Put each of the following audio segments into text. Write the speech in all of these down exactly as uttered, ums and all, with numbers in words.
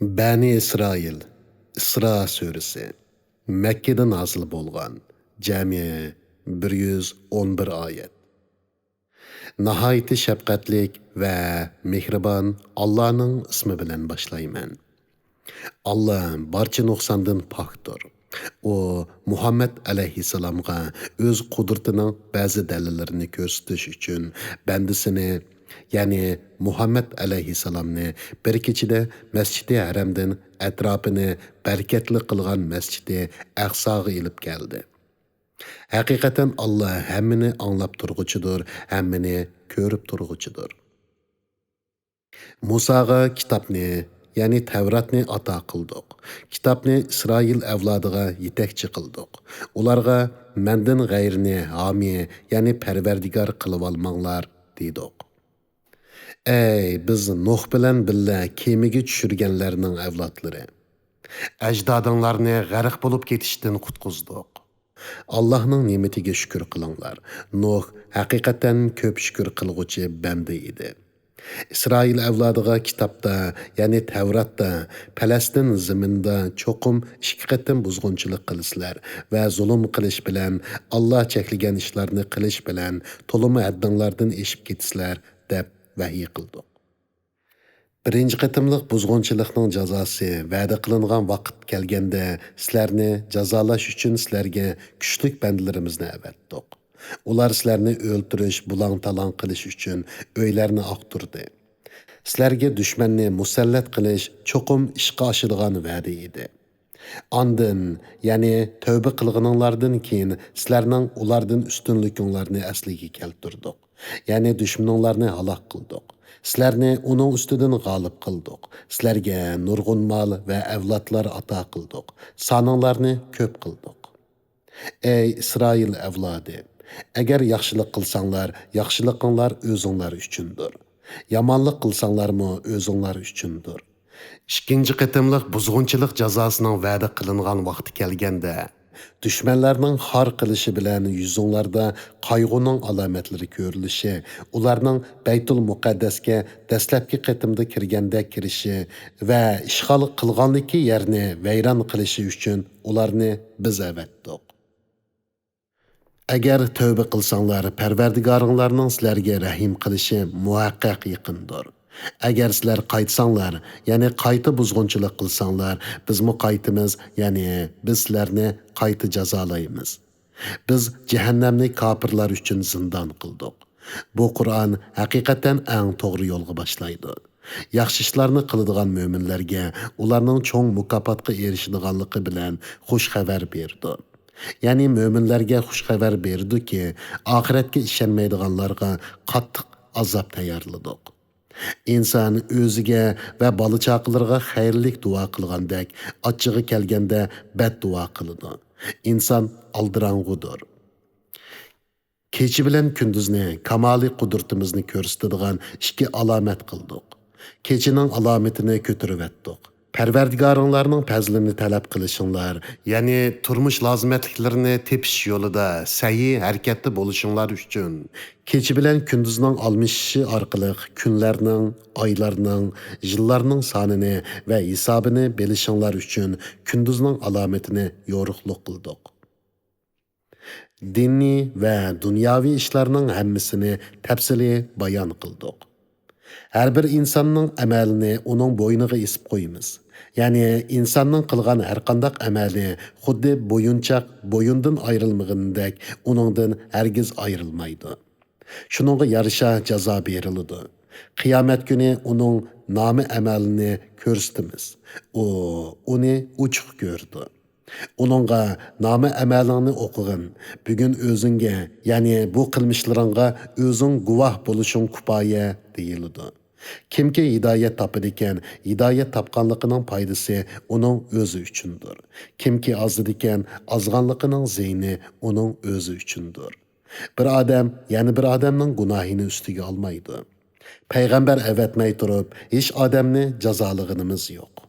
بەنى ئىسرائىل، ئىسرا سۈرىسى. مەككىدە نازىل بولغان، جەمئىي بىر يۈز ئون بىر ئايەت. ناھايىتى شەپقەتلىك ۋە مېھرىبان ئاللانىڭ ئىسمى بىلەن باشلايمەن. ئاللا بارچە نۇقساندىن پاكتۇر. ئۇ مۇھەممەد ئەلەيھىسسالامغا ئۆز قۇدرىتىنىڭ بەزى دەلىللىرىنى كۆرسىتىش ئۈچۈن بەندىسىنى، يەنى مۇھەممەد ئەلەيھىسسالامنى بىر كېچىدە مەسچىتى ھەرەمدىن ئەتراپىنى بەرىكەتلىك قىلغان مەسچىتى ئەقساغا ئېلىپ كەلدى. ھەقىقەتەن ئاللا ھەممىنى ئاڭلاپ تۇرغۇچىدۇر، ھەممىنى كۆرۈپ تۇرغۇچىدۇر. مۇساغا كىتابنى، يەنى تەۋراتنى ئاتا قىلدۇق. كىتابنى ئىسرائىل ئەۋلادىغا يېتەكچى قىلدۇق. ئۇلارغا مەندىن غەيرىنى ھامىي، يەنى پەرۋەردىگار قىلىۋالماڭلار، دېدۇق. ئەي بىز نۇھ بىلەن بىللە كېمىگە چۈشۈرگەنلەرنىڭ ئەۋلادلىرى! ئەجدادىڭلارنى غەرق بولۇپ كېتىشتىن قۇتقۇزدۇق. ئاللاھنىڭ نېمىتىگە شۈكۈر قىلىڭلار. نۇھ ھەقىقەتەن كۆپ شۈكۈر قىلغۇچى بەندە ئىدى. ئىسرائىل ئەۋلادىغا كىتابتا، يەنى تەۋراتتا، پەلەستىن زېمىنىدا چوقۇم ئىككى قېتىم بۇزغۇنچىلىق قىلىسىلەر ۋە زۇلۇم قىلىش بىلەن، ئاللا چەكلىگەن ئىشلارنى قىلىش بىلەن تولىمۇ ھەددىڭلاردىن ئېشىپ كېتىسىلەر، دەپ ۋەھىي قىلدۇق. بىرىنچى قېتىملىق بۇزغۇنچىلىقنىڭ جازاسى ۋەدە قىلىنغان ۋاقىت كەلگەندە، سىلەرنى جازالاش ئۈچۈن سىلەرگە كۈچلۈك بەندىلىرىمىزنى ئەۋەتتۇق. ئۇلار سىلەرنى ئۆلتۈرۈش، بۇلاڭ-تالاڭ قىلىش ئۈچۈن ئۆيلەرنى ئاختۇردى. سىلەرگە دۈشمەننى مۇسەللەت قىلىش چوقۇم ئىشقا ئاشىدىغان ۋەدە ئىدى. ئاندىن، يەنى تەۋبە قىلغىنىڭلاردىن كېيىن، سىلەرنىڭ ئۇلاردىن ئۈستۈنلۈكۈڭلارنى ئەسلىگە كەلتۈردۇق. يەنى دۈشمىنىڭلارنى ھالاك قىلدۇق. سىلەرنى ئۇنىڭ ئۈستىدىن غالىب قىلدۇق. سىلەرگە نۇرغۇن مال ۋە ئەۋلادلار ئاتا قىلدۇق. سانىڭلارنى كۆپ قىلدۇق. ئەي ئىسرائىل ئەۋلادى! ئەگەر ياخشىلىق قىلساڭلار، ياخشىلىقىڭلار ئۆزۈڭلار ئۈچۈندۇر. يامانلىق قىلساڭلارمۇ ئۆزۈڭلار ئۈچۈندۇر. ئىككىنچى قېتىملىق بۇزغۇنچىلىق جازاسىنىڭ ۋەدە قىلىنغان ۋاقتى كەلگەندە، دۈشمەنلەرنىڭ خار قىلىشى بىلەن يۈزۈڭلاردا قايغۇنىڭ ئالامەتلىرى كۆرۈلۈشى، ئۇلارنىڭ بەيتۇل مۇقەددەسكە دەسلەپكى قېتىمدا كىرگەندەك كىرىشى ۋە ئىشغال قىلغانلىكى يەرنى ۋەيران قىلىشى ئۈچۈن ئۇلارنى بىز ئەۋەتتۇق. ئەگەر تەۋبە قىلساڭلار، پەرۋەردىگارىڭلارنىڭ سىلەرگە رەھىم قىلىشى مۇھەققەق يېقىندۇر. ئەگەر سىلەر قايتساڭلار، يەنى قايتا بۇزغۇنچىلىق قىلساڭلار، بىزمۇ قايتىمىز، يەنى بىز سىلەرنى قايتا جازالايمىز. بىز جەھەننەمنى كاپىرلار ئۈچۈن زىندان قىلدۇق. بۇ قۇرئان ھەقىقەتەن ئەڭ توغرا يولغا باشلايدۇ. ياخشى ئىشلارنى قىلىدىغان مۆمىنلەرگە ئۇلارنىڭ چوڭ مۇكاپاتقا ئېرىشىدىغانلىقى بىلەن خۇش خەۋەر بېرىدۇ. يەنى مۆمىنلەرگە خۇش خەۋەر بېرىدۇكى، ئاخىرەتكە ئىشەنمەيدىغانلارغا قاتتىق ئازاب تەييارلىدۇق. ئىنسان ئۆزىگە ۋە بالا-چاقىلىرىغا خەيرلىك دۇئا قىلغاندەك، ئاچچىقى كەلگەندە بەددۇئا قىلىدۇ. ئىنسان ئالدىراڭغۇدۇر. كېچە بىلەن كۈندۈزنى كامالىي قۇدرىتىمىزنى كۆرسىتىدىغان ئىككى ئالامەت قىلدۇق. كېچىنىڭ ئالامىتىنى كۆتۈرۈۋەتتۇق. پەرۋەردىگارىڭلارنىڭ پەزلىنى تەلەپ قىلىشىڭلار، يەنى تۇرمۇش لازىمەتلىكلىرىنى تېپىش يولىدا سەئيى ھەرىكەتتە بولۇشۇڭلار ئۈچۈن، كېچە بىلەن كۈندۈزنىڭ ئالمىشىشى ئارقىلىق كۈنلەرنىڭ، ئايلارنىڭ، يىللارنىڭ سانىنى ۋە ھېسابىنى بىلىشىڭلار ئۈچۈن كۈندۈزنىڭ ئالامىتىنى يورۇقلۇق قىلدۇق. دىنىي ۋە دۇنياۋى ئىشلارنىڭ ھەممىسىنى تەپسىلىي بايان قىلدۇق. ھەر بىر ئىنساننىڭ ئەمەلىنى ئۇنىڭ بوينىغا ئېسىپ قويىمىز. يەنى ئىنساننىڭ قىلغان ھەرقانداق ئەمەلى خۇددى بويۇنچاق بويۇندىن ئايرىلمىغىنىدەك ئۇنىڭدىن ھەرگىز ئايرىلمايدۇ. شۇنىڭغا يارىشا جازا بېرىلىدۇ. قىيامەت كۈنى ئۇنىڭ نامە ئەمەلىنى كۆرسىتىمىز. ئۇ ئۇنى ئوچۇق كۆرىدۇ. ئۇنىڭغا نامە ئەمەلىڭنى ئوقۇغىن، بۈگۈن ئۆزۈڭگە، يەنى بۇ قىلمىشلىرىڭغا ئۆزۈڭ گۇۋاھ بولۇشۇڭ كۇپايە، دېيىلىدۇ. كىمكى ھىدايەت تاپىدىكەن، ھىدايەت تاپقانلىقىنىڭ پايدىسى ئۇنىڭ ئۆزى ئۈچۈندۇر. كىمكى ئازىدىكەن، ئازغانلىقىنىڭ زىيىنى ئۇنىڭ ئۆزى ئۈچۈندۇر. بىر ئادەم يەنە بىر ئادەمنىڭ گۇناھىنى ئۈستىگە ئالمايدۇ. پەيغەمبەر ئەۋەتمەي تۇرۇپ، ھېچ ئادەمنى جازالىغىنىمىز يوق.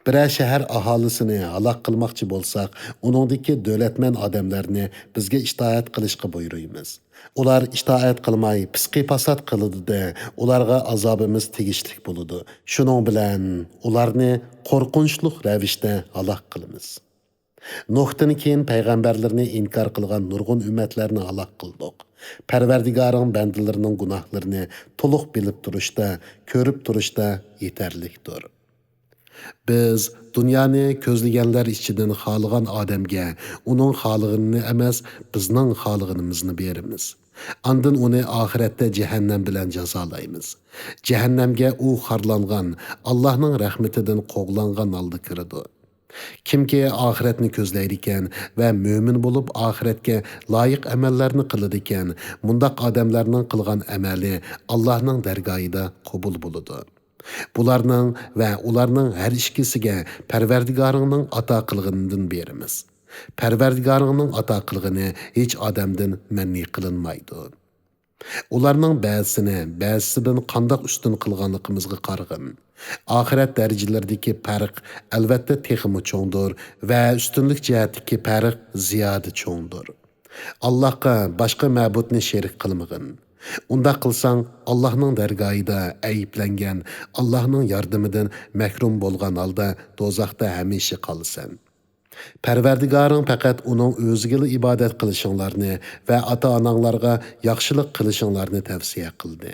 بىرەر شەھەر ئاھالىسىنى ھالاك قىلماقچى بولساق، ئۇنىڭدىكى دۆلەتمەن ئادەملەرنى بىزگە ئىتائەت قىلىشقا بۇيرۇيمىز. ئۇلار ئىتائەت قىلماي، پىسقى-پاسات قىلىدۇ-دە، ئۇلارغا ئازابىمىز تېگىشلىك بولىدۇ. شۇنىڭ بىلەن ئۇلارنى قورقۇنچلۇق رەۋىشتە ھالاك قىلىمىز. نۇھتىن كېيىن پەيغەمبەرلىرىنى ئىنكار قىلغان نۇرغۇن ئۈممەتلەرنى ھالاك قىلدۇق. پەرۋەردىگارىڭ بەندىلىرىنىڭ گۇناھلىرىنى تولۇق بىلىپ تۇرۇشتا، كۆرۈپ تۇرۇشتا يېتەرلىكتۇر. بىز دۇنيانى كۆزلىگەنلەر ئىچىدىن خالىغان ئادەمگە ئۇنىڭ خالىغىنىنى ئەمەس، بىزنىڭ خالىغىنىمىزنى بېرىمىز. ئاندىن ئۇنى ئاخىرەتتە جەھەننەم بىلەن جازالايمىز. جەھەننەمگە ئۇ خارلانغان، ئاللاھنىڭ رەھمىتىدىن قوغلانغان ھالدا كىرىدۇ. كىمكى ئاخىرەتنى كۆزلەيدىكەن ۋە مۆمىن بولۇپ ئاخىرەتكە لايىق ئەمەللەرنى قىلىدىكەن، مۇنداق ئادەملەرنىڭ قىلغان ئەمەلى ئاللاھنىڭ دەرگاھىدا قوبۇل بولىدۇ. بۇلارنىڭ ۋە ئۇلارنىڭ ھەر ئىككىسىگە پەرۋەردىگارىڭنىڭ ئاتا قىلغىنىدىن بېرىمىز. پەرۋەردىگارىڭنىڭ ئاتا قىلغىنى ھېچ ئادەمدىن مەنئى قىلىنمايدۇ. ئۇلارنىڭ بەزىسىنى بەزىسىدىن قانداق ئۈستۈن قىلغانلىقىمىزغا قارىغىن. ئاخىرەت دەرىجىلىرىدىكى پەرق ئەلۋەتتە تېخىمۇ چوڭدۇر ۋە ئۈستۈنلۈك جەھەتتىكى پەرق زىيادە چوڭدۇر. ئاللاھقا باشقا مەبۇدنى شېرىك قىلمىغىن. ئۇنداق قىلساڭ، ئاللاھنىڭ دەرگاھىدا ئەيىبلەنگەن، ئاللاھنىڭ ياردىمىدىن مەھرۇم بولغان ھالدا دوزاختا ھەمىشە قالىسەن. پەرۋەردىگارىڭ پەقەت ئۇنىڭ ئۆزىگىلا ئىبادەت قىلىشىڭلارنى ۋە ئاتا-ئاناڭلارغا ياخشىلىق قىلىشىڭلارنى تەۋسىيە قىلدى.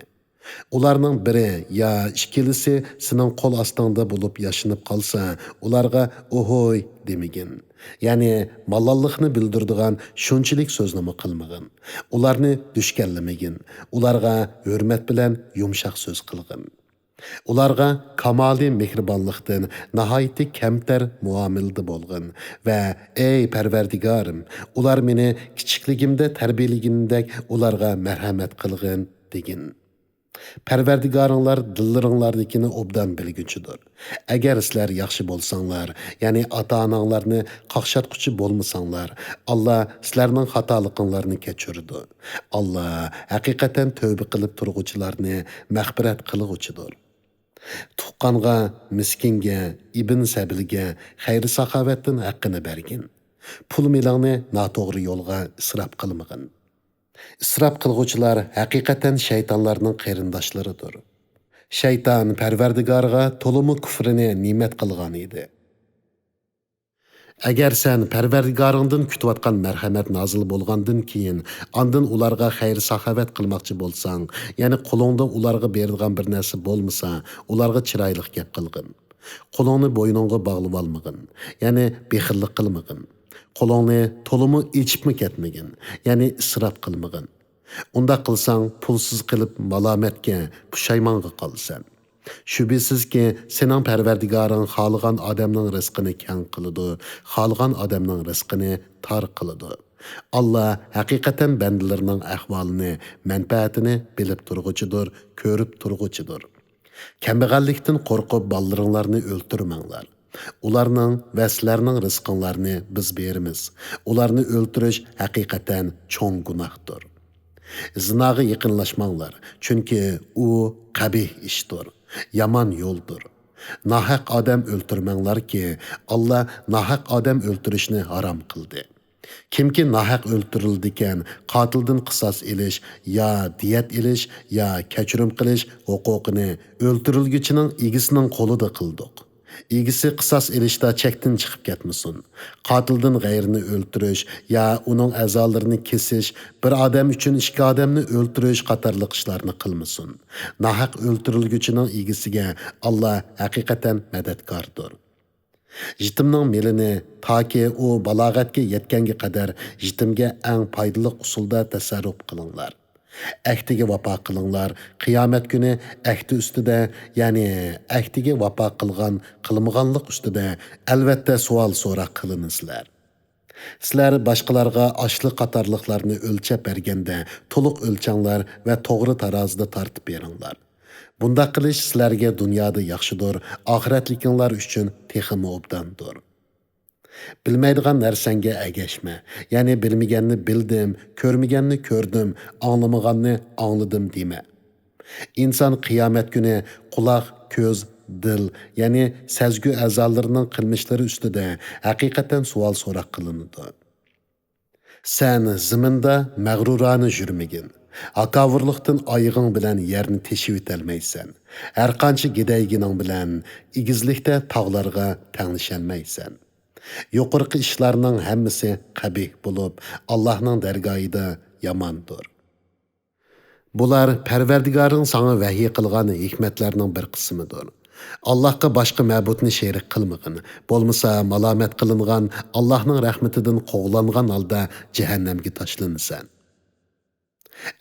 ئۇلارنىڭ بىرى يا ئىككىلىسى سېنىڭ قول ئاستىڭدا بولۇپ ياشىنىپ قالسا، ئۇلارغا «ئوھوي» دېمىگىن. يەنى مالاللىقنى بىلدۈرىدىغان شۇنچىلىك سۆزنىمۇ قىلمىغىن. ئۇلارنى دۈشكەنلىمىگىن. ئۇلارغا ھۆرمەت بىلەن يۇمشاق سۆز قىلغىن. ئۇلارغا كامالىي مېھرىبانلىقتىن ناھايىتى كەمتەر مۇئامىلىدە بولغىن ۋە «ئەي پەرۋەردىگارىم، ئۇلار مېنى كىچىكلىكىمدە تەربىيەلىگىنىدەك ئۇلارغا مەرھەمەت قىلغىن» دېگىن. پەرۋەردىگارىڭلار دىللىرىڭلاردىكىنى ئوبدان بىلگۈچىدۇر. ئەگەر سىلەر ياخشى بولساڭلار، يەنى ئاتا-ئاناڭلارنى قاقشاتقۇچى بولمىساڭلار، ئاللا سىلەرنىڭ خاتالىقىڭلارنى كەچۈرىدۇ. ئاللا ھەقىقەتەن تەۋبە قىلىپ تۇرغۇچىلارنى مەغپىرەت قىلغۇچىدۇر. تۇغقانغا، مىسكىنگە، ئىبن سەبىلگە خەير-ساخاۋەتتىن ھەققىنى بەرگىن. پۇل-مېلىڭنى ناتوغرا يولغا ئىسراپ قىلمىغىن. ئىسراپ قىلغۇچىلار ھەقىقەتەن شەيتانلارنىڭ قېرىنداشلىرىدۇر. شەيتان پەرۋەردىگارىغا تولىمۇ كۇفرىنى نېمەت قىلغان ئىدى. ئەگەر سەن پەرۋەردىگارىڭدىن كۈتۈۋاتقان مەرھەمەت نازىل بولغاندىن كېيىن، ئاندىن ئۇلارغا خەير-ساخاۋەت قىلماقچى بولساڭ، يەنى قولۇڭدا ئۇلارغا بېرىدىغان بىر نەرسە بولمىسا، ئۇلارغا چىرايلىق گەپ قىلغىن. قولۇڭنى بوينۇڭغا باغلىۋالمىغىن، يەنى بېخىللىق قىلمىغىن. قولۇڭنى تولىمۇ ئېچىپمۇ كەتمىگىن، يەنى ئىسراپ قىلمىغىن. ئۇنداق قىلساڭ، پۇلسىز قېلىپ مالامەتكە، پۇشايمانغا قالىسەن. شۈبھىسىزكى، سېنىڭ پەرۋەردىگارىڭ خالىغان ئادەمنىڭ رىزقىنى كەڭ قىلىدۇ، خالىغان ئادەمنىڭ رىزقىنى تار قىلىدۇ. ئاللا ھەقىقەتەن بەندىلىرىنىڭ ئەھۋالىنى، مەنپەئەتىنى بىلىپ تۇرغۇچىدۇر، كۆرۈپ تۇرغۇچىدۇر. كەمبەغەللىكتىن قورقۇپ بالىلىرىڭلارنى ئۆلتۈرمەڭلار. ئۇلارنىڭ ۋە سىلەرنىڭ رىزقىڭلارنى بىز بېرىمىز. ئۇلارنى ئۆلتۈرۈش ھەقىقەتەن چوڭ گۇناھتۇر. زىناغا يېقىنلاشماڭلار، چۈنكى ئۇ قەبىھ ئىشتۇر، يامان يولدۇر. ناھەق ئادەم ئۆلتۈرمەڭلاركى، ئاللا ناھەق ئادەم ئۆلتۈرۈشنى ھارام قىلدى. كىمكى ناھەق ئۆلتۈرۈلىدىكەن، قاتىلدىن قىساس ئېلىش يا دىيەت ئېلىش يا كەچۈرۈم قىلىش ھوقۇقىنى ئۆلتۈرۈلگۈچىنىڭ ئىگىسىنىڭ قولىدا قىلدۇق. ئىگىسى قىساس ئېلىشتا چەكتىن چىقىپ كەتمىسۇن. قاتىلدىن غەيرىنى ئۆلتۈرۈش يا ئۇنىڭ ئەزالىرىنى كېسىش، بىر ئادەم ئۈچۈن ئىككى ئادەمنى ئۆلتۈرۈش قاتارلىق ئىشلارنى قىلمىسۇن. ناھەق ئۆلتۈرۈلگۈچىنىڭ ئىگىسىگە ئاللا ھەقىقەتەن مەدەتكاردۇر. يېتىمنىڭ مېلىنى تاكى ئۇ بالاغەتكە يەتكەنگە قەدەر يېتىمگە ئەڭ پايدىلىق ئۇسۇلدا تەسەررۇپ قىلىڭلار. ئەھدىگە ۋاپا قىلىڭلار، قىيامەت كۈنى ئەھدى ئۈستىدە، يەنى ئەھدىگە ۋاپا قىلغان، قىلمىغانلىق ئۈستىدە ئەلۋەتتە سوئال سوراق قىلىنىسىلەر. سىلەر باشقىلارغا ئاشلىق قاتارلىقلارنى ئۆلچەپ بەرگەندە تولۇق ئۆلچەڭلار ۋە توغرا تارازىدا تارتىپ بېرىڭلار. بۇنداق قىلىش سىلەرگە دۇنيادا ياخشىدۇر، ئاخىرەتلىكىڭلار ئۈچۈن تېخىمۇ ئوبداندۇر. بىلمەيدىغان نەرسەڭگە ئەگەشمە، يەنى بىلمىگەننى بىلدىم، كۆرمىگەننى كۆردۈم، ئاڭلىمىغاننى ئاڭلىدىم دېمە. ئىنسان قىيامەت كۈنى قۇلاق، كۆز، دىل، يەنى سەزگۈ ئەزالىرىنىڭ قىلمىشلىرى ئۈستىدە ھەقىقەتەن سوئال-سوراق قىلىنىدۇ. سەن زېمىندا مەغرۇرانە يۈرمىگىن. ھاكاۋۇرلۇقتىن ئايىغىڭ بىلەن يەرنى تېشىۋېتەلمەيسەن. ھەرقانچە گىدەيگىنىڭ بىلەن ئېگىزلىكتە تاغلارغا تەڭلىشەلمەيسەن. يۇقىرىقى ئىشلارنىڭ ھەممىسى قەبىھ بولۇپ، ئاللاھنىڭ دەرگاھىدا ياماندۇر. بۇلار پەرۋەردىگارىڭ ساڭا ۋەھىي قىلغان ھېكمەتلەرنىڭ بىر قىسمىدۇر. ئاللاھقا باشقا مەبۇدنى شېرىك قىلمىغىن، بولمىسا مالامەت قىلىنغان، ئاللاھنىڭ رەھمىتىدىن قوغلانغان ھالدا جەھەننەمگە تاشلىنىسەن.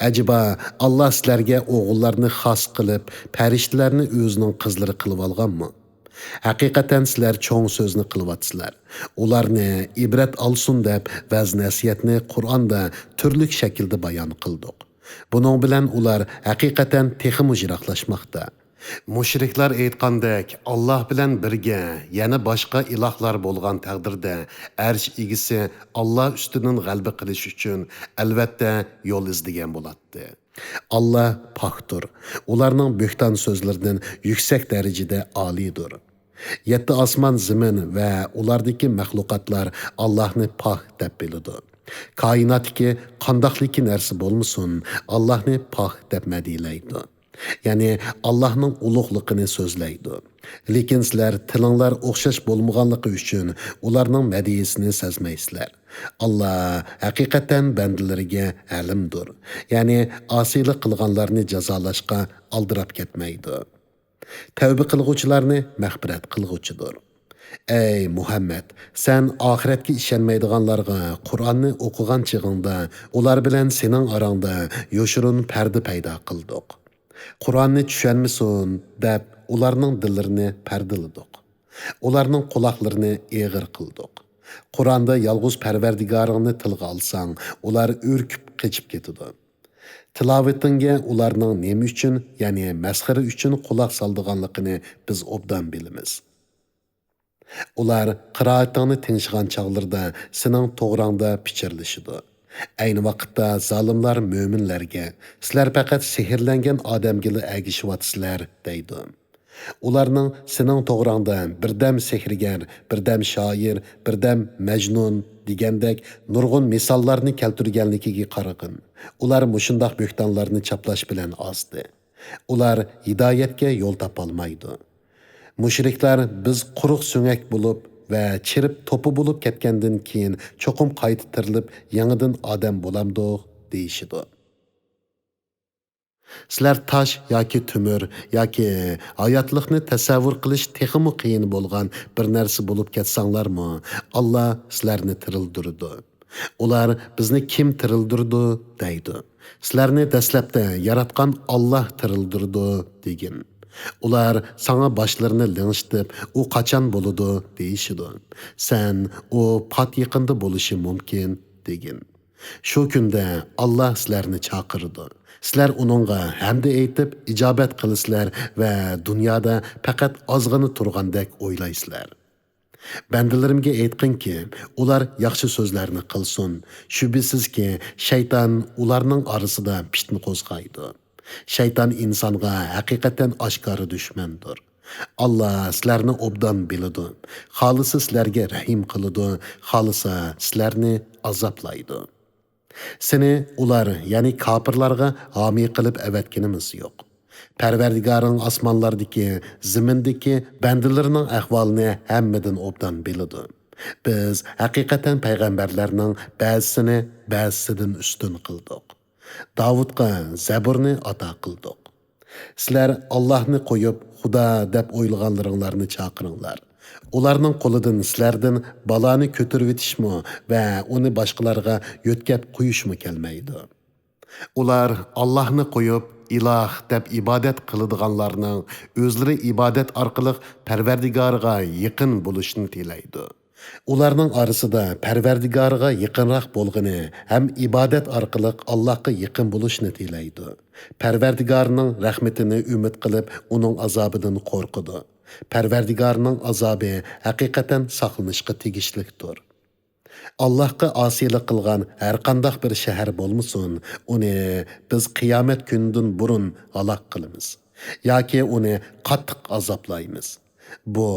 ئەجەبا، ئاللا سىلەرگە ئوغۇللارنى خاس قىلىپ، پەرىشتىلەرنى ئۆزىنىڭ قىزلىرى قىلىۋالغانمۇ؟ ھەقىقەتەن سىلەر چوڭ سۆزنى قىلىۋاتىسىلەر. ئۇلارنى ئىبرەت ئالسۇن دەپ ۋەز-نەسىھەتنى قۇرئاندا تۈرلۈك شەكىلدە بايان قىلدۇق. بۇنىڭ بىلەن ئۇلار ھەقىقەتەن تېخىمۇ يىراقلاشماقتا. مۇشرىكلار ئېيتقاندەك، ئاللا بىلەن بىرگە يەنە باشقا ئىلاھلار بولغان تەقدىردە، ئەرش ئىگىسى ئاللا ئۈستىدىن غەلىبە قىلىش ئۈچۈن، ئەلۋەتتە، يول ئىزدىگەن بولاتتى. ئاللا پاكتۇر. ئۇلارنىڭ بۆھتان سۆزلىرىدىن يۈكسەك دەرىجىدە ئالىيدۇر. يەتتە ئاسمان، زېمىن ۋە ئۇلاردىكى مەخلۇقاتلار ئاللاھنى پاك دەپ بىلىدۇ. كائىناتتىكى قانداقلىكى نەرسە بولمىسۇن، ئاللاھنى پاك دەپ مەدھىيلەيدۇ. يەنى ئاللاھنىڭ ئۇلۇغلۇقىنى سۆزلەيدۇ. لېكىن سىلەر تىلىڭلار ئوخشاش بولمىغانلىقى ئۈچۈن ئۇلارنىڭ مەدھىيىسىنى سەزمەيسىلەر. ئاللا ھەقىقەتەن بەندىلىرىگە ھەلىمدۇر. يەنى ئاسىيلىق قىلغانلارنى جازالاشقا ئالدىراپ كەتمەيدۇ. تەۋبە قىلغۇچىلارنى مەغپىرەت قىلغۇچىدۇر. ئەي مۇھەممەد، سەن ئاخىرەتكە ئىشەنمەيدىغانلارغا قۇرئاننى ئوقۇغان چېغىڭدا، ئۇلار بىلەن سېنىڭ ئاراڭدا يوشۇرۇن پەردە پەيدا قىلدۇق. قۇرئاننى چۈشەنمىسۇن دەپ، ئۇلارنىڭ دىللىرىنى پەردىلىدۇق. ئۇلارنىڭ قۇلاقلىرىنى ئېغىر قىلدۇق. قۇرئاندا يالغۇز پەرۋەردىگارىڭنى تىلغا ئالساڭ، ئۇلار ئۆركۈپ قېچىپ كېتىدۇ. تىلاۋىتىڭگە ئۇلارنىڭ نېمە ئۈچۈن، يەنى مەسخىرە ئۈچۈن قۇلاق سالىدىغانلىقىنى بىز ئوبدان بىلىمىز. ئۇلار قىرائىتىڭنى تىڭشىغان چاغلىرىدا سېنىڭ توغراڭدا پىچىرلىشىدۇ. ئەينى ۋاقىتتا زالىملار مۆمىنلەرگە، سىلەر پەقەت سېھىرلەنگەن ئادەمگىلا ئەگىشىۋاتىسىلەر، دەيدۇ. ئۇلارنىڭ سېنىڭ توغراڭدا بىردەم سېھىرگەر، بىردەم شائىر، بىردەم مەجنۇن دېگەندەك نۇرغۇن مىساللارنى كەلتۈرگەنلىكىگە قارىغىن. ئۇلار مۇشۇنداق بۆھتانلارنى چاپلاش بىلەن ئازدى. ئۇلار ھىدايەتكە يول تاپالمايدۇ. مۇشرىكلار، بىز قۇرۇق سۆڭەك بولۇپ ۋە چىرىپ توپا بولۇپ كەتكەندىن كېيىن چوقۇم قايتا تىرىلىپ يېڭىدىن ئادەم بولامدۇق؟ دېيىشىدۇ. سىلەر تاش ياكى تۆمۈر ياكى ھاياتلىقنى تەسەۋۋۇر قىلىش تېخىمۇ قىيىن بولغان بىر نەرسە بولۇپ كەتسەڭلارمۇ، ئاللا سىلەرنى تىرىلدۈرىدۇ. ئۇلار، بىزنى كىم تىرىلدۈرىدۇ؟ دەيدۇ. سىلەرنى دەسلەپتە ياراتقان ئاللا تىرىلدۈرىدۇ، دېگىن. ئۇلار ساڭا باشلىرىنى لىڭشىتىپ، ئۇ قاچان بولىدۇ؟ دېيىشىدۇ. سەن، ئۇ پات يېقىندا بولۇشى مۇمكىن، دېگىن. شۇ كۈندە ئاللا سىلەرنى چاقىرىدۇ. سىلەر ئۇنىڭغا ھەمدە ئېيتىپ ئىجابەت قىلىسىلەر ۋە دۇنيادا پەقەت ئازغىنە تۇرغاندەك ئويلايسىلەر. بەندىلىرىمگە ئېيتقىنكى، ئۇلار ياخشى سۆزلەرنى قىلسۇن. شۈبھىسىزكى، شەيتان ئۇلارنىڭ ئارىسىدا پىتنە قوزغايدۇ. شەيتان ئىنسانغا ھەقىقەتەن ئاشكارا دۈشمەندۇر. ئاللا سىلەرنى ئوبدان بىلىدۇ. خالىسا سىلەرگە رەھىم قىلىدۇ، خالىسا سىلەرنى ئازابلايدۇ. سېنى ئۇلار، يەنى كاپىرلارغا ھامىي قىلىپ ئەۋەتكىنىمىز يوق. پەرۋەردىگارىڭ ئاسمانلاردىكى، زېمىندىكى بەندىلىرىنىڭ ئەھۋالىنى ھەممىدىن ئوبدان بىلىدۇ. بىز ھەقىقەتەن پەيغەمبەرلەرنىڭ بەزىسىنى بەزىسىدىن ئۈستۈن قىلدۇق. داۋۇتقا زەبۇرنى ئاتا قىلدۇق. سىلەر ئاللاھنى قويۇپ، خۇدا دەپ ئويلىغانلىرىڭلارنى چاقىرىڭلار. ئۇلارنىڭ قولىدىن سىلەردىن بالانى كۆتۈرۈۋېتىشمۇ ۋە ئۇنى باشقىلارغا يۆتكەپ قويۇشمۇ كەلمەيدۇ. ئۇلار ئاللاھنى قويۇپ، ئىلاھ دەپ ئىبادەت قىلىدىغانلارنىڭ ئۆزلىرى ئىبادەت ئارقىلىق پەرۋەردىگارىغا يېقىن بولۇشنى تىلەيدۇ. ئۇلارنىڭ ئارىسىدا پەرۋەردىگارىغا يېقىنراق بولغىنى ھەم ئىبادەت ئارقىلىق ئاللاھقا يېقىن بولۇشنى تىلەيدۇ. پەرۋەردىگارىنىڭ رەھمىتىنى ئۈمىد قىلىپ، ئۇنىڭ ئازابىدىن قورقىدۇ. پەرۋەردىگارىنىڭ ئازابى ھەقىقەتەن ساقلىنىشقا تېگىشلىكتۇر. ئاللاھقا ئاسىيلىق قىلغان ھەرقانداق بىر شەھەر بولمىسۇن، ئۇنى بىز قىيامەت كۈنىدىن بۇرۇن ھالاك قىلىمىز. ياكى ئۇنى قاتتىق ئازابلايمىز. بۇ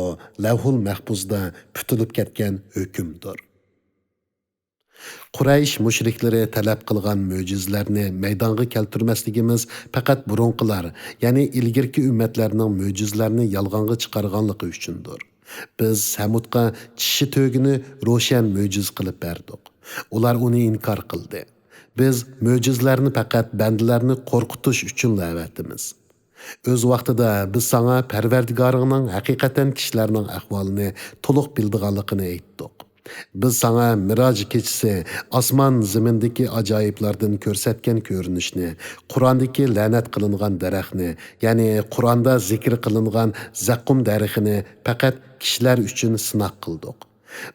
لەۋھۇل مەھپۇزدا پۈتۈلۈپ كەتكەن ھۆكۈمدۇر. قۇرەيش مۇشرىكلىرى تەلەپ قىلغان مۆجىزىلەرنى مەيدانغا كەلتۈرمەسلىكىمىز پەقەت بۇرۇنقىلار، يەنى ئىلگىرىكى ئۈممەتلەرنىڭ مۆجىزىلەرنى يالغانغا چىقارغانلىقى ئۈچۈندۇر. بىز سەمۇدقا چىشى تۆگىنى روشەن مۆجىزە قىلىپ بەردۇق. ئۇلار ئۇنى ئىنكار قىلدى. بىز مۆجىزىلەرنى پەقەت بەندىلەرنى قورقۇتۇش ئۈچۈنلا ئەۋەتىمىز. ئۆز ۋاقتىدا بىز ساڭا پەرۋەردىگارىڭنىڭ ھەقىقەتەن كىشىلەرنىڭ ئەھۋالىنى تولۇق بىلىدىغانلىقىنى ئېيتتۇق. بىز ساڭا مىراج كېچىسى ئاسمان زېمىندىكى ئاجايىپلاردىن كۆرسەتكەن كۆرۈنۈشنى، قۇراندىكى لەنەت قىلىنغان دەرەخنى، يەنى قۇراندا زىكىر قىلىنغان زەققۇم دەرىخىنى پەقەت كىشىلەر ئۈچۈن سىناق قىلدۇق.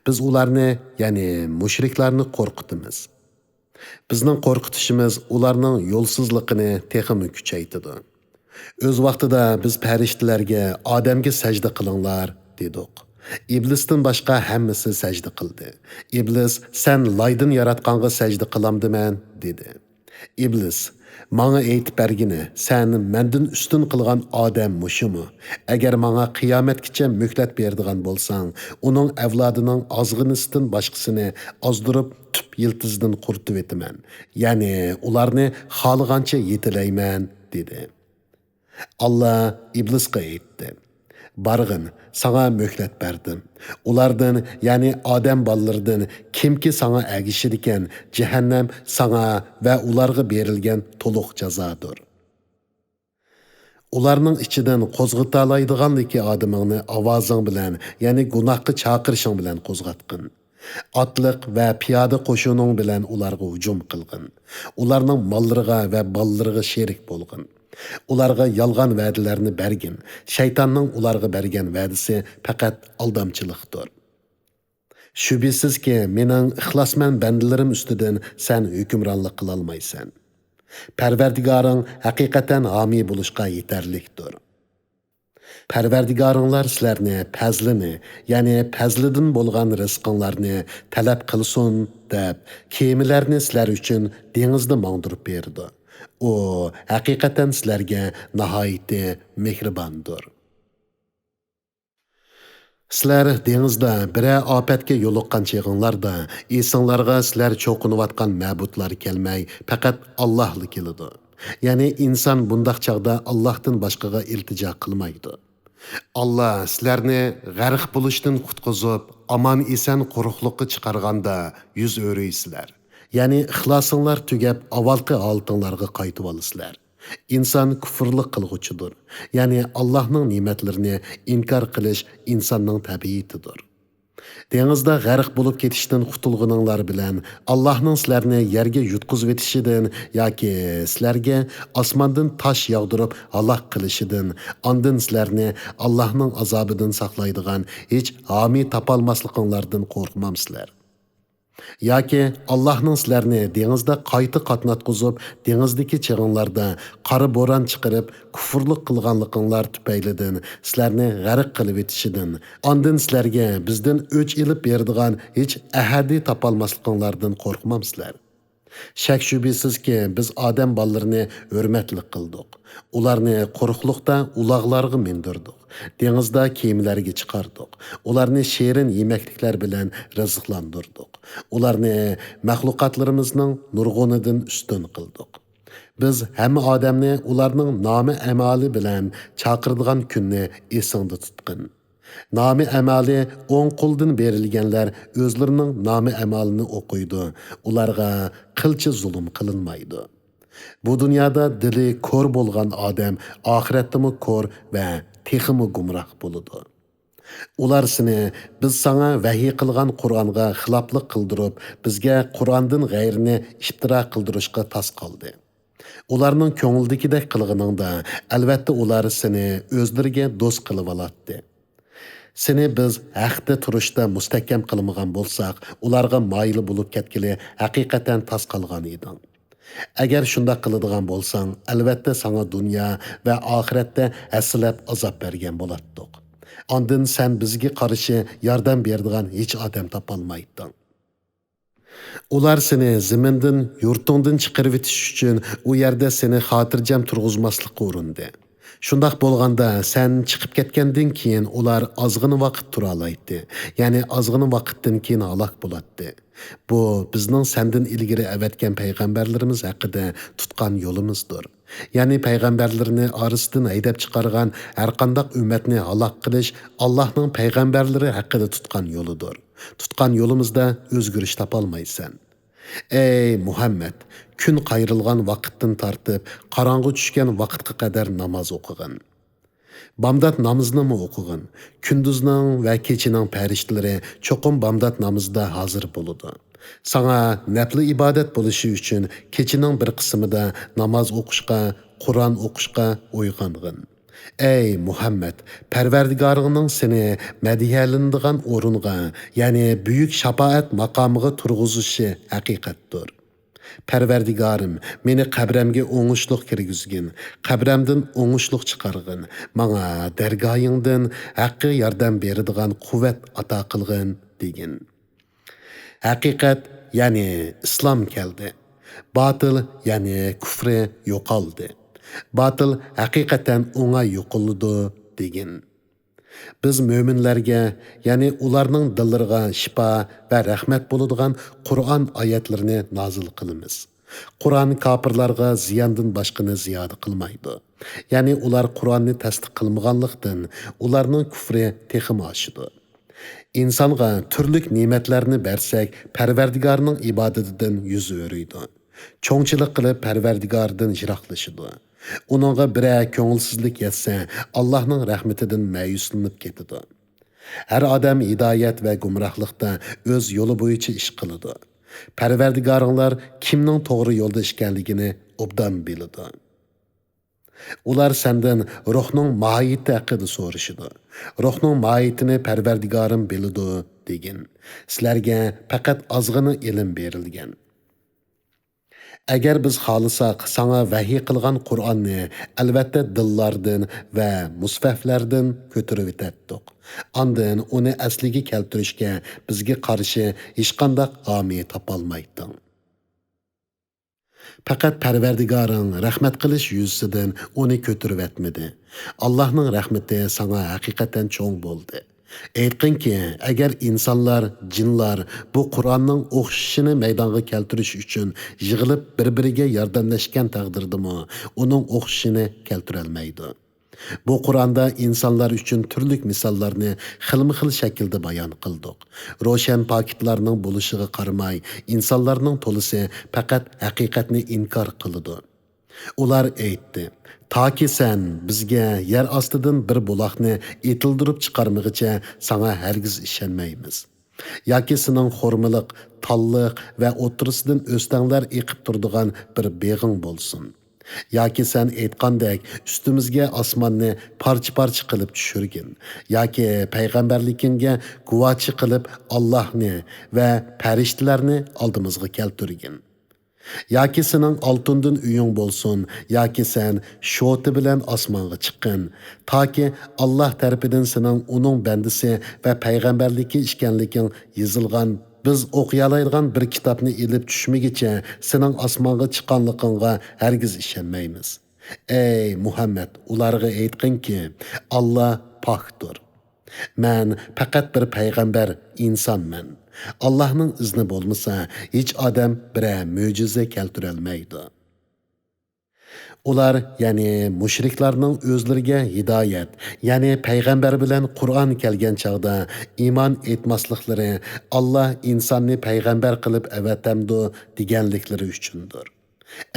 بىز ئۇلارنى، يەنى مۇشرىكلارنى قورقۇتىمىز. بىزنىڭ قورقۇتۇشىمىز ئۇلارنىڭ يولسىزلىقىنى تېخىمۇ كۈچەيتىدۇ. ئۆز ۋاقتىدا بىز پەرىشتىلەرگە ئادەمگە سەجدە قىلىڭلار دېدۇق. ئىبلىستىن باشقا ھەممىسى سەجدە قىلدى. ئىبلىس، سەن لايدىن ياراتقانغا سەجدە قىلامدىمەن دېدى. ئىبلىس، ماڭا ئېيتىپ بەرگىنە، سەن مەندىن ئۈستۈن قىلغان ئادەم مۇشۇمۇ؟ ئەگەر ماڭا قىيامەتكىچە مۆھلەت بېرىدىغان بولساڭ، ئۇنىڭ ئەۋلادىنىڭ ئازغىنىسىدىن باشقىسىنى ئازدۇرۇپ تۈپ يىلتىزىدىن قۇرۇتۇۋېتىمەن، يەنى ئۇلارنى خالىغانچە يېتىلەيمەن دېدى. ئاللا ئىبلىسقا ئېيتتى، بارغىن، ساڭا مۆھلەت بەردىم. ئۇلاردىن، يەنى ئادەم بالىلىرىدىن كىمكى ساڭا ئەگىشىدىكەن، جەھەننەم ساڭا ۋە ئۇلارغا بېرىلگەن تولۇق جازادۇر. ئۇلارنىڭ ئىچىدىن قوزغىتالايدىغانلىكى ئادىمىڭنى ئاۋازىڭ بىلەن، يەنى گۇناھقا چاقىرىشىڭ بىلەن قوزغاتقىن. ئاتلىق ۋە پىيادە قوشۇنۇڭ بىلەن ئۇلارغا ھۇجۇم قىلغىن. ئۇلارنىڭ ماللىرىغا ۋە بالىلىرىغا شېرىك بولغىن. ئۇلارغا يالغان ۋەدىلەرنى بەرگىن. شەيتاننىڭ ئۇلارغا بەرگەن ۋەدىسى پەقەت ئالدامچىلىقتۇر. شۈبھىسىزكى، مېنىڭ ئىخلاسمەن بەندىلىرىم ئۈستىدىن سەن ھۆكۈمرانلىق قىلالمايسەن. پەرۋەردىگارىڭ ھەقىقەتەن ھامىي بولۇشقا يېتەرلىكتۇر. پەرۋەردىگارىڭلار سىلەرنى پەزلىنى، يەنى پەزلىدىن بولغان رىزقىڭلارنى تەلەپ قىلسۇن دەپ، كېمىلەرنى سىلەر ئۈچۈن دېڭىزدا ماڭدۇرۇپ بېرىدۇ. ئۇ ھەقىقەتەن سىلەرگە ناھايىتى مېھرىباندۇر. سىلەر دېڭىزدا بىرەر ئاپەتكە يولۇققان چېغىڭلاردا، ئېسىڭلارغا سىلەر چوقۇنۇۋاتقان مەبۇدلار كەلمەي، پەقەت ئاللاھلا كېلىدۇ. يەنى ئىنسان بۇنداق چاغدا ئاللاھتىن باشقىغا ئىلتىجا قىلمايدۇ. ئاللا سىلەرنى غەرق بولۇشتىن قۇتقۇزۇپ، ئامان-ئېسەن قۇرۇقلۇققا چىقارغاندا يۈز ئۆرۈيسىلەر. يەنى ئىخلاسىڭلار تۈگەپ، ئاۋۋالقى ھالىتىڭلارغا قايتىۋالىسىلەر. ئىنسان كۇفۇرلۇق قىلغۇچىدۇر. يەنى ئاللاھنىڭ نېمەتلىرىنى ئىنكار قىلىش ئىنساننىڭ تەبىئىتىدۇر. دېڭىزدا غەرق بولۇپ كېتىشتىن قۇتۇلغىنىڭلار بىلەن، ئاللاھنىڭ سىلەرنى يەرگە يۇتقۇزۇۋېتىشىدىن ياكى سىلەرگە ئاسماندىن تاش ياغدۇرۇپ ھالاك قىلىشىدىن، ئاندىن سىلەرنى ئاللاھنىڭ ئازابىدىن ساقلايدىغان ھېچ ھامىي تاپالماسلىقىڭلاردىن قورقمامسىلەر؟ ياكى ئاللاھنىڭ سىلەرنى دېڭىزدا قايتا قاتناتقۇزۇپ، دېڭىزدىكى چېغىڭلاردا قارا بوران چىقىرىپ، كۇفۇرلۇق قىلغانلىقىڭلار تۈپەيلىدىن سىلەرنى غەرق قىلىۋېتىشىدىن، ئاندىن سىلەرگە بىزدىن ئۆچ ئېلىپ بېرىدىغان ھېچ ئەھەدى تاپالماسلىقىڭلاردىن قورقمامسىلەر؟ شەك-شۈبھىسىزكى، بىز ئادەم بالىلىرىنى ھۆرمەتلىك قىلدۇق. ئۇلارنى قۇرۇقلۇقتا ئۇلاغلارغا مىندۈردۇق. دېڭىزدا كېمىلەرگە چىقاردۇق. ئۇلارنى شېرىن يېمەكلىكلەر بىلەن رىزىقلاندۇردۇق. ئۇلارنى مەخلۇقاتلىرىمىزنىڭ نۇرغۇنىدىن ئۈستۈن قىلدۇق. بىز ھەممە ئادەمنى ئۇلارنىڭ نامە-ئەمالى بىلەن چاقىرىدىغان كۈننى ئېسىڭدە تۇتقىن. نامە-ئەمالى ئوڭ قولدىن بېرىلگەنلەر ئۆزلىرىنىڭ نامە-ئەمالىنى ئوقۇيدۇ، ئۇلارغا قىلچە زۇلۇم قىلىنمايدۇ. بۇ دۇنيادا دىلى كور بولغان ئادەم ئاخىرەتتىمۇ كور ۋە تېخىمۇ گۇمراھ بولىدۇ. ئۇلار سېنى بىز ساڭا ۋەھىي قىلغان قۇرئانغا خىلاپلىق قىلدۇرۇپ، بىزگە قۇرئاندىن غەيرىنى ئىپتىرا قىلدۇرۇشقا تاس قالدى. ئۇلارنىڭ كۆڭلىدىكىدەك قىلغىنىڭدا، ئەلۋەتتە ئۇلار سېنى ئۆزلىرىگە دوست قىلىۋالاتتى. سېنى بىز ھەقتە تۇرۇشتا مۇستەھكەم قىلمىغان بولساق، ئۇلارغا مايىل بولۇپ كەتكىلى ھەقىقەتەن تاس قالغان ئىدىڭ. ئەگەر شۇنداق قىلىدىغان بولساڭ، ئەلۋەتتە ساڭا دۇنيا ۋە ئاخىرەتتە ھەسسىلەپ ئازاب بەرگەن بولاتتۇق. ئاندىن سەن بىزگە قارشى ياردەم بېرىدىغان ھېچ ئادەم تاپالمايتتىڭ. ئۇلار سېنى زېمىندىن، يۇرتۇڭدىن چىقىرىۋېتىش ئۈچۈن ئۇ يەردە سېنى خاتىرجەم تۇرغۇزماسلىققا ئۇرۇندى. شۇنداق بولغاندا، سەن چىقىپ كەتكەندىن كېيىن ئۇلار ئازغىنا ۋاقىت تۇرالايتتى، يەنى ئازغىنا ۋاقىتتىن كېيىن ھالاك بولاتتى. بۇ بىزنىڭ سەندىن ئىلگىرى ئەۋەتكەن پەيغەمبەرلىرىمىز ھەققىدە تۇتقان يولىمىزدۇر. يەنى پەيغەمبەرلىرىنى ئارىسىدىن ھەيدەپ چىقارغان ھەرقانداق ئۈممەتنى ھالاك قىلىش ئاللاھنىڭ پەيغەمبەرلىرى ھەققىدە تۇتقان يولىدۇر. تۇتقان يولىمىزدا ئۆزگىرىش تاپالمايسەن. ئەي مۇھەممەد، كۈن قايرىلغان ۋاقىتتىن تارتىپ قاراڭغۇ چۈشكەن ۋاقىتقا قەدەر ناماز ئوقۇغىن. بامدات نامىزىنىمۇ ئوقۇغىن. كۈندۈزنىڭ ۋە كېچىنىڭ پەرىشتىلىرى چوقۇم بامدات نامىزىدا ھازىر بولىدۇ. ساڭا نەپلى ئىبادەت بولۇشى ئۈچۈن كېچىنىڭ بىر قىسمىدا ناماز ئوقۇشقا، قۇرئان ئوقۇشقا ئويغانغىن. ئەي مۇھەممەد، پەرۋەردىگارىڭنىڭ سېنى مەدھىيەلىنىدىغان ئورۇنغا، يەنى بۈيۈك شاپائەت ماقامىغا تۇرغۇزۇشى ھەقىقەتتۇر. پەرۋەردىگارىم، مېنى قەبرەمگە ئوڭۇشلۇق كىرگۈزگىن، قەبرەمدىن ئوڭۇشلۇق چىقارغىن، ماڭا دەرگاھىڭدىن ھەققە ياردەم بېرىدىغان قۇۋۋەت ئاتا قىلغىن، دېگىن. ھەقىقەت، يەنى ئىسلام كەلدى. باتىل، يەنى كۇفرى يوقالدى. باتىل ھەقىقەتەن ئوڭاي يوقىلىدۇ، دېگىن. بىز مۆمىنلەرگە، يەنى ئۇلارنىڭ دىللىرىغا شىپا ۋە رەھمەت بولىدىغان قۇرئان ئايەتلىرىنى نازىل قىلىمىز. قۇرئان كاپىرلارغا زىياندىن باشقىنى زىيادە قىلمايدۇ. يەنى ئۇلار قۇرئاننى تەستىق قىلمىغانلىقتىن، ئۇلارنىڭ كۇفرى تېخىمۇ ئاشىدۇ. ئىنسانغا تۈرلۈك نېمەتلەرنى بەرسەك، پەرۋەردىگارنىڭ ئىبادىتىدىن يۈز ئۆرۈيدۇ. چوڭچىلىق قىلىپ پەرۋەردىگاردىن يىراقلىشىدۇ. ئۇنىڭغا بىرەر كۆڭۈلسىزلىك يەتسە، ئاللاھنىڭ رەھمىتىدىن مەيۈسلىنىپ كېتىدۇ. ھەر ئادەم ھىدايەت ۋە گۇمراھلىقتا ئۆز يولى بويىچە ئىش قىلىدۇ. پەرۋەردىگارىڭلار كىمنىڭ توغرا يولدا ئىكەنلىكىنى ئوبدان بىلىدۇ. ئۇلار سەندىن روھنىڭ ماھىيىتى ھەققىدە سورىشىدۇ. روھنىڭ ماھىيىتىنى پەرۋەردىگارىم بىلىدۇ، دېگىن. سىلەرگە پەقەت ئازغىنا ئىلىم بېرىلگەن. ئەگەر بىز خالىساق، ساڭا ۋەھىي قىلغان قۇرئاننى ئەلۋەتتە دىللاردىن ۋە مۇسھەفلەردىن كۆتۈرۈۋېتەتتۇق. ئاندىن ئۇنى ئەسلىگە كەلتۈرۈشكە بىزگە قارشى ھېچقانداق ھامىي تاپالمايتتىڭ. پەقەت پەرۋەردىگارىڭ رەھمەت قىلىش يۈزىسىدىن ئۇنى كۆتۈرۈۋەتمىدى. ئاللاھنىڭ رەھمىتى ساڭا ھەقىقەتەن چوڭ بولدى. ئېيتقىنكى، ئەگەر ئىنسانلار، جىنلار بۇ قۇرئاننىڭ ئوخشىشىنى مەيدانغا كەلتۈرۈش ئۈچۈن يىغىلىپ بىر-بىرىگە ياردەملەشكەن تەقدىردىمۇ ئۇنىڭ ئوخشىشىنى كەلتۈرەلمەيدۇ. بۇ قۇرئاندا ئىنسانلار ئۈچۈن تۈرلۈك مىساللارنى خىلمۇ خىل شەكىلدە بايان قىلدۇق. روشەن پاكىتلارنىڭ بولۇشىغا قارىماي، ئىنسانلارنىڭ تولىسى پەقەت ھەقىقەتنى ئىنكار قىلىدۇ. ئۇلار ئېيتتى، تاكى سەن بىزگە يەر ئاستىدىن بىر بۇلاقنى ئېتىلدۈرۈپ چىقارمىغىچە ساڭا ھەرگىز ئىشەنمەيمىز. ياكى سېنىڭ خورمىلىق، تاللىق ۋە ئوتتۇرىسىدىن ئۆستەڭلەر ئېقىپ تۇرىدىغان بىر بېغىڭ بولسۇن. ياكى سەن ئېيتقاندەك ئۈستىمىزگە ئاسماننى پارچە-پارچە قىلىپ چۈشۈرگىن. ياكى پەيغەمبەرلىكىڭگە گۇۋاچى قىلىپ ئاللاھنى ۋە پەرىشتىلەرنى ئالدىمىزغا كەلتۈرگىن. ياكى سېنىڭ ئالتۇندىن ئۆيۈڭ بولسۇن، ياكى سەن شوتا بىلەن ئاسمانغا چىققىن، تاكى ئاللاھ تەرىپىدىن سېنىڭ ئۇنىڭ بەندىسى ۋە پەيغەمبەرلىكى ئىكەنلىكىڭ يېزىلغان، بىز ئوقۇيالايدىغان بىر كىتابنى ئېلىپ چۈشمىگىچە سېنىڭ ئاسمانغا چىققانلىقىڭغا ھەرگىز ئىشەنمەيمىز. ئەي مۇھەممەد، ئۇلارغا ئېيتقىنكى، ئاللاھ پاكتۇر. مەن پەقەت بىر پەيغەمبەر، ئىنسانمەن. ئاللاھنىڭ ئىزنى بولمىسا، ھېچ ئادەم بىرەر مۆجىزە كەلتۈرەلمەيدۇ. ئۇلار، يەنى مۇشرىكلارنىڭ ئۆزلىرىگە ھىدايەت، يەنى پەيغەمبەر بىلەن قۇرئان كەلگەن چاغدا ئىمان ئېيتماسلىقلىرى، ئاللاھ ئىنساننى پەيغەمبەر قىلىپ ئەۋەتەمدۇ دېگەنلىكلىرى ئۈچۈندۇر.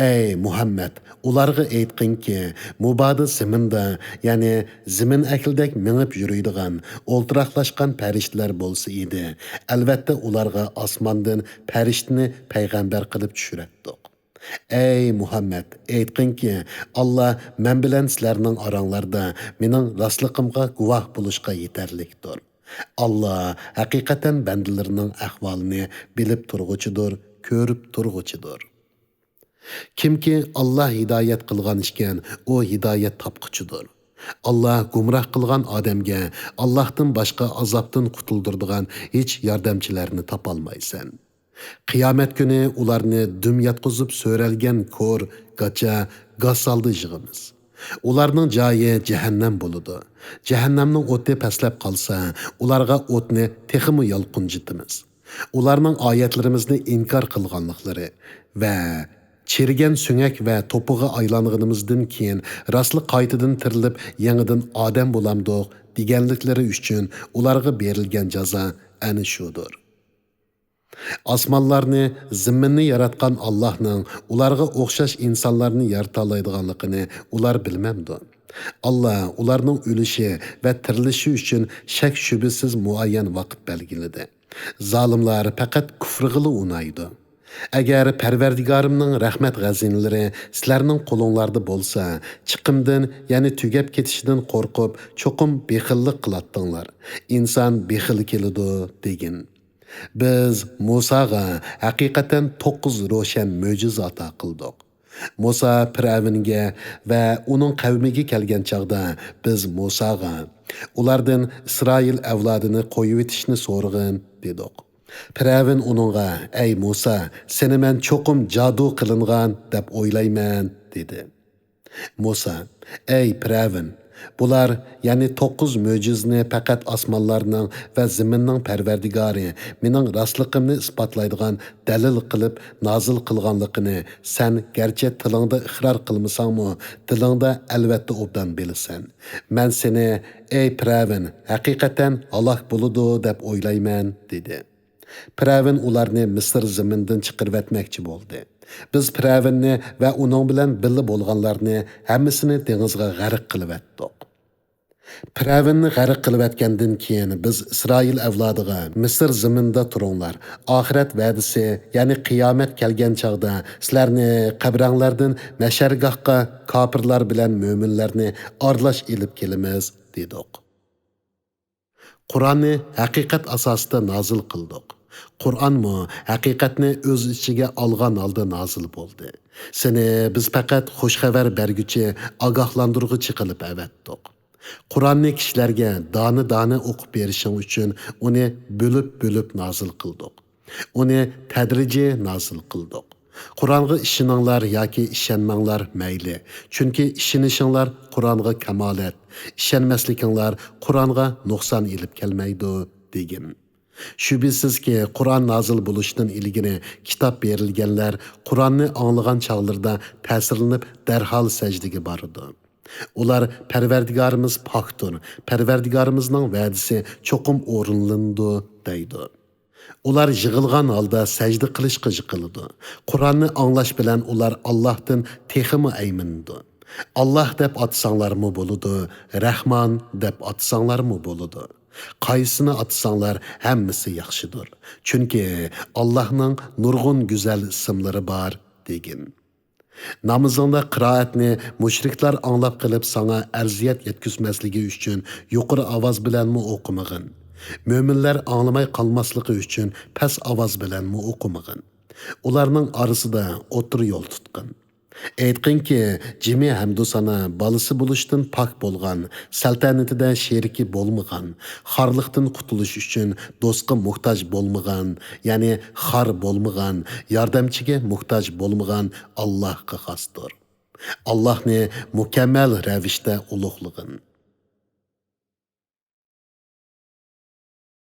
ئەي مۇھەممەد، ئۇلارغا ئېيتقىنكى، مۇبادا زېمىندا، يەنى زېمىن ئەھلىدەك مېڭىپ يۈرىدىغان، ئولتۇراقلاشقان پەرىشتىلەر بولسا ئىدى، ئەلۋەتتە ئۇلارغا ئاسماندىن پەرىشتىنى پەيغەمبەر قىلىپ چۈشۈرەتتۇق. ئەي مۇھەممەد، ئېيتقىنكى، ئاللاھ مەن بىلەن سىلەرنىڭ ئاراڭلاردا مېنىڭ راستلىقىمغا گۇۋاھ بولۇشقا يېتەرلىكتۇر. ئاللاھ ھەقىقەتەن بەندىلىرىنىڭ ئەھۋالىنى بىلىپ تۇرغۇچىدۇر، كۆرۈپ تۇرغۇچىدۇر. كىمكى ئاللاھ ھىدايەت قىلغان ئىكەن، ئۇ ھىدايەت تاپقۇچىدۇر. ئاللاھ گۇمراھ قىلغان ئادەمگە ئاللاھتىن باشقا ئازابتىن قۇتۇلدۇرىدىغان ھېچ ياردەمچىلەرنى تاپالمايسەن. قىيامەت كۈنى ئۇلارنى دۈم ياتقۇزۇپ سۆرەلگەن كور، گاچا، گاس ھالدا يىغىمىز. ئۇلارنىڭ جايى جەھەننەم بولىدۇ. جەھەننەمنىڭ ئوتى پەسلەپ قالسا، ئۇلارغا ئوتنى تېخىمۇ يالقۇنجىتىمىز. ئۇلارنىڭ ئايەتلىرىمىزنى ئىنكار قىلغانلىقلىرى ۋە چىرىگەن سۆڭەك ۋە توپىغا ئايلانغىنىمىزدىن كېيىن راستلا قايتىدىن تىرىلىپ يېڭىدىن ئادەم بولامدۇق دېگەنلىكلىرى ئۈچۈن ئۇلارغا بېرىلگەن جازا ئەنە شۇدۇر. ئاسمانلارنى، زېمىننى ياراتقان ئاللاھنىڭ ئۇلارغا ئوخشاش ئىنسانلارنى يارىتالايدىغانلىقىنى ئۇلار بىلمەمدۇ؟ ئاللا ئۇلارنىڭ ئۆلۈشى ۋە تىرىلىشى ئۈچۈن شەك-شۈبھىسىز مۇئەييەن ۋاقىت بەلگىلىدى. زالىملار پەقەت كۇفرىغىلا ئۇنايدۇ. ئەگەر پەرۋەردىگارىمنىڭ رەھمەت خەزىنىلىرى سىلەرنىڭ قولۇڭلاردا بولسا، چىقىمدىن، يەنى تۈگەپ كېتىشىدىن قورقۇپ، چوقۇم بېخىللىق قىلاتتىڭلار. ئىنسان بېخىل كېلىدۇ، دېگىن. بىز مۇساغا ھەقىقەتەن توققۇز روشەن مۆجىزە ئاتا قىلدۇق. مۇسا پىرئەۋنگە ۋە ئۇنىڭ قەۋمىگە كەلگەن چاغدا، بىز مۇساغا، ئۇلاردىن ئىسرائىل ئەۋلادىنى قويۇۋېتىشنى سورىغىن، دېدۇق. پىرئەۋن ئۇنىڭغا، ئەي مۇسا، سېنى مەن چوقۇم جادۇ قىلىنغان دەپ ئويلايمەن، دېدى. مۇسا، ئەي پىرئەۋن، بۇلار، يەنى توققۇز مۆجىزىنى پەقەت ئاسمانلارنىڭ ۋە زېمىننىڭ پەرۋەردىگارى مېنىڭ راستلىقىمنى ئىسپاتلايدىغان دەلىل قىلىپ نازىل قىلغانلىقىنى سەن گەرچە تىلىڭدا ئىقرار قىلمىساڭمۇ، دىلىڭدا ئەلۋەتتە ئوبدان بىلىسەن. مەن سېنى، ئەي پىرئەۋن، ھەقىقەتەن ھالاك بولىدۇ دەپ ئويلايمەن، دېدى. پىرئەۋن ئۇلارنى مىسىر زېمىنىدىن چىقىرىۋەتمەكچى بولدى. بىز پىرئەۋننى ۋە ئۇنىڭ بىلەن بىللە بولغانلارنى ھەممىسىنى دېڭىزغا غەرق قىلىۋەتتۇق. پىرئەۋننى غەرق قىلىۋەتكەندىن كېيىن، بىز ئىسرائىل ئەۋلادىغا، مىسىر زېمىنىدا تۇرۇڭلار، ئاخىرەت ۋەدىسى، يەنى قىيامەت كەلگەن چاغدا سىلەرنى قەبرەڭلەردىن مەشەرگاھقا كاپىرلار بىلەن مۆمىنلەرنى ئارىلاش ئېلىپ كېلىمىز، دېدۇق. قۇرئاننى ھەقىقەت ئاساسىدا نازىل قىلدۇق. قۇرئانمۇ ھەقىقەتنى ئۆز ئىچىگە ئالغان ھالدا نازىل بولدى. سېنى بىز پەقەت خۇش خەۋەر بەرگۈچى، ئاگاھلاندۇرغۇچى قىلىپ ئەۋەتتۇق. قۇرئاننى كىشىلەرگە دانە-دانە ئوقۇپ بېرىشىڭ ئۈچۈن ئۇنى بۆلۈپ-بۆلۈپ نازىل قىلدۇق. ئۇنى تەدرىجىي نازىل قىلدۇق. قۇرئانغا ئىشىنىڭلار ياكى ئىشەنمەڭلار مەيلى، چۈنكى ئىشىنىشىڭلار قۇرئانغا كامالەت، ئىشەنمەسلىكىڭلار قۇرئانغا نۇقسان ئېلىپ كەلمەيدۇ، دېگىن. شۈبھىسىزكى، قۇرئان نازىل بولۇشتىن ئىلگىرى كىتاب بېرىلگەنلەر قۇرئاننى ئاڭلىغان چاغلىرىدا تەسىرلىنىپ دەرھال سەجدىگە بارىدۇ. ئۇلار، پەرۋەردىگارىمىز پاكتۇر، پەرۋەردىگارىمىزنىڭ ۋەدىسى چوقۇم ئورۇنلىنىدۇ، دەيدۇ. ئۇلار يىغىلغان ھالدا سەجدە قىلىشقا يىقىلىدۇ. قۇرئاننى ئاڭلاش بىلەن ئۇلار ئاللاھتىن تېخىمۇ ئەيمىنىدۇ. ئاللاھ دەپ ئاتىساڭلارمۇ بولىدۇ، رەھمان دەپ ئاتىساڭلارمۇ بولىدۇ. قايسىنى ئاتىساڭلار ھەممىسى ياخشىدۇر. چۈنكى ئاللاھنىڭ نۇرغۇن گۈزەل ئىسىملىرى بار، دېگىن. نامىزىڭدا قىرائەتنى مۇشرىكلار ئاڭلاپ قېلىپ ساڭا ئەزىيەت يەتكۈزمەسلىكى ئۈچۈن يۇقىرى ئاۋاز بىلەنمۇ ئوقۇمىغىن. مۆمىنلەر ئاڭلىماي قالماسلىقى ئۈچۈن پەس ئاۋاز بىلەنمۇ ئوقۇمىغىن. ئۇلارنىڭ ئارىسىدا ئوتتۇرا يول تۇتقىن. ئېيتقىنكى، جىمى ھەمدۇسانا بالىسى بولۇشتىن پاك بولغان، سەلتەنىتىدە شېرىكى بولمىغان، خارلىقتىن قۇتۇلۇش ئۈچۈن دوستقا موھتاج بولمىغان، يەنى خار بولمىغان، ياردەمچىگە موھتاج بولمىغان ئاللاھقا خاستۇر. ئاللاھنى مۇكەممەل رەۋىشتە ئۇلۇغلىغىن.